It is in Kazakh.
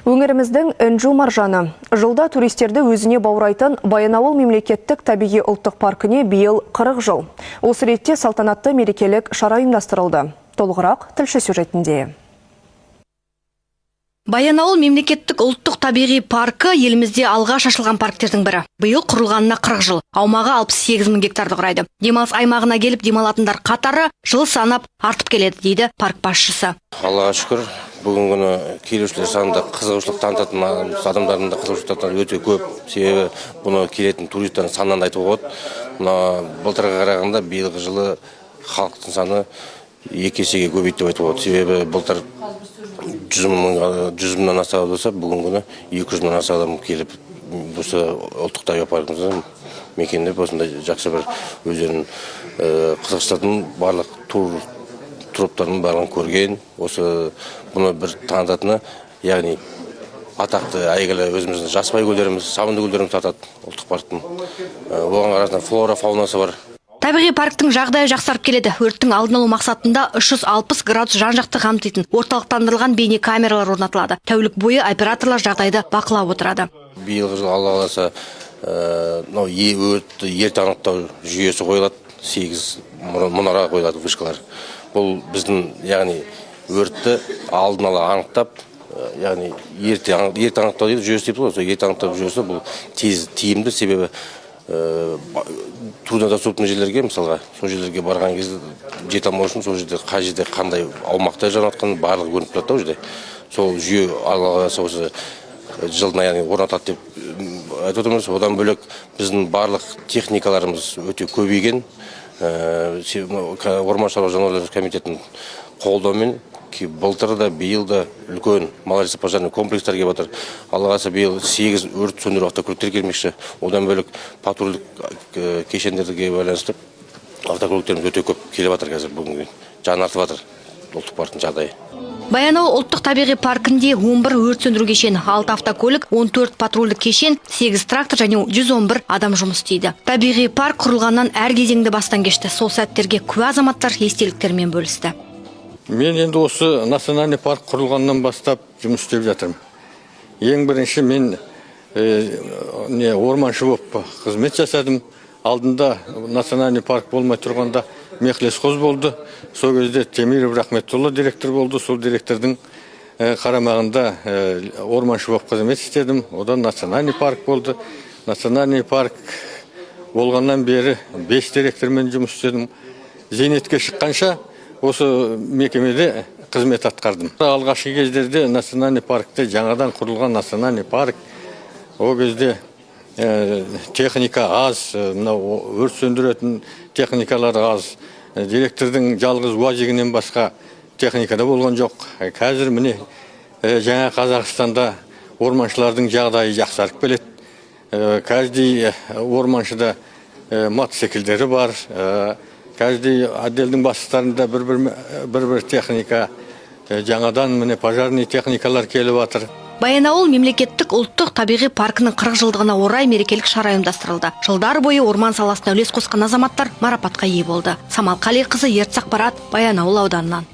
Өңіріміздің інжу маржаны. Жылда туристерді өзіне баурайтын Баянауыл мемлекеттік табиғи ұлттық паркіне биыл 40 жыл. Осы ретте салтанатты мерекелік шара ұйымдастырылды. Толығырақ тілші сюжетінде. Баянауыл мемлекеттік ұлттық табиғи паркі елімізде алғаш ашылған парктердің бірі. Биыл құрылғанына 40 жыл. Аумағы 68 мың гектарды құрайды. Демалыс аймағына келіп демалатындар қатары жыл санап артып келеді, дейді парк басшысы. Аллаға шүкір, бүгінгі күні келушілер саны да, қызығушылық танытатын адамдардың да қызығушылық танытатын өте көп. Себебі бұны келетін туристердің санынан да айтуға болады. Мына былтырға қарағанда биылғы жылы халықтың саны 2 есеге көбейді деп айтуға болады. Себебі былтыр 100 мың, 100 мыңнан аса болса, бүгінгі күні 200 мыңнан аса адам келіп, осы ұлттық табиғи паркімізді мекендеп, осындай жақсы бір өздерінің қызығушылардың барлық тур троптардың барлығын көрген. Осы бұны бір танытатыны, яғни атақты, әйгілі өзіміздің Жасыбай көлдеріміз, Сабынды көлдеріміз тартады ұлттық парктың. Оған қарасаң, флора фаунасы бар. Табиғи парктің жағдайы жақсарып келеді. Өрттің алдын алу мақсатында 360 градус жан-жақты қамтитын орталықтандырылған бейне камералар орнатылады. Тәулік бойы операторлар жағдайды бақылап отырады. Биылғы жылы, Алла қаласа, мынау өртті ерте анықтау жүйесі қойылады, сегіз мұнара қойылады, вышкалар. Бұл біздің, яғни өртті алдын ала анықтап, яғни ерте анықтау дейді, жүйесі дейді ғой. Сол ерте анықтау жүйесі, бұл тез, тиімді, себебі труднодоступный жерлерге, мысалға, сол жерлерге барған кезде жете алмау үшін сол жерде, қай жерде, қандай аумақта жанып жатқаны барлығы көрініп тұрады да ол жерде. Сол жүйе, Алла қаласа, осы жылдың аяғына орнатады деп айтып отырмыз. Одан бөлек, біздің барлық техникаларымыз өте көбейген. Мынау Орман шаруашылығы, жануарлар комитетінің қолдауымен былтыр да, биыл да үлкен малолесопожарный комплекстер келіп жатыр. Алла қаласа, биыл сегіз өрт сөндіру автокөліктер келмекші. Одан бөлек, патрульдік кешендерге байланысты автокөліктеріміз өте көп келіп жатыр. Қазір бүгінгі жаңартып жатыр ұлттық парктың жағдайы. Баянауыл ұлттық табиғи паркінде 11 өрт сөндіру кешені, 6 автокөлік, 14 патрульдік кешен, 8 трактор және 111 адам жұмыс істейді. Табиғи парк құрылғаннан әр кезеңді бастан кешті. Сол сәттерге куә азаматтар естеліктерімен бөлісті. Мен енді осы национальный парк құрылғаннан бастап жұмыс істеп жатырмын. Ең бірінші мен не орманшы болып қызмет жасадым. Алдында национальный парк болмай тұрғанда мехлесхоз болды. Сол кезде Темиров Рахметулла директор болды. Сол директордың қарамағында орманшы болып қызмет істедім. Одан национальный парк болды. Национальный парк болғаннан бері бес директормен жұмыс істедім. Зейнетке шыққанша осы мекемеде қызмет атқардым. Алғашқы кездерде национальный паркте, жаңадан құрылған национальный парк, ол кезде техника аз, мынау өрт сөндіретін техникалар аз. Директордың жалғыз уазигінен басқа техника да болған жоқ. Қазір міне, жаңа Қазақстанда орманшылардың жағдайы жақсарып келеді. Каждый орманшыда мотоциклдері бар. Каждый отделдің бастықтарында бір бір техника, жаңадан міне пожарный техникалар келіп жатыр. Баянауыл мемлекеттік ұлттық табиғи паркінің 40 жылдығына орай мерекелік шара ұйымдастырылды. Жылдар бойы орман саласына үлес қосқан азаматтар марапатқа ие болды. Самал Қалиқызы, Ертіс ақпарат, Баянауыл ауданынан.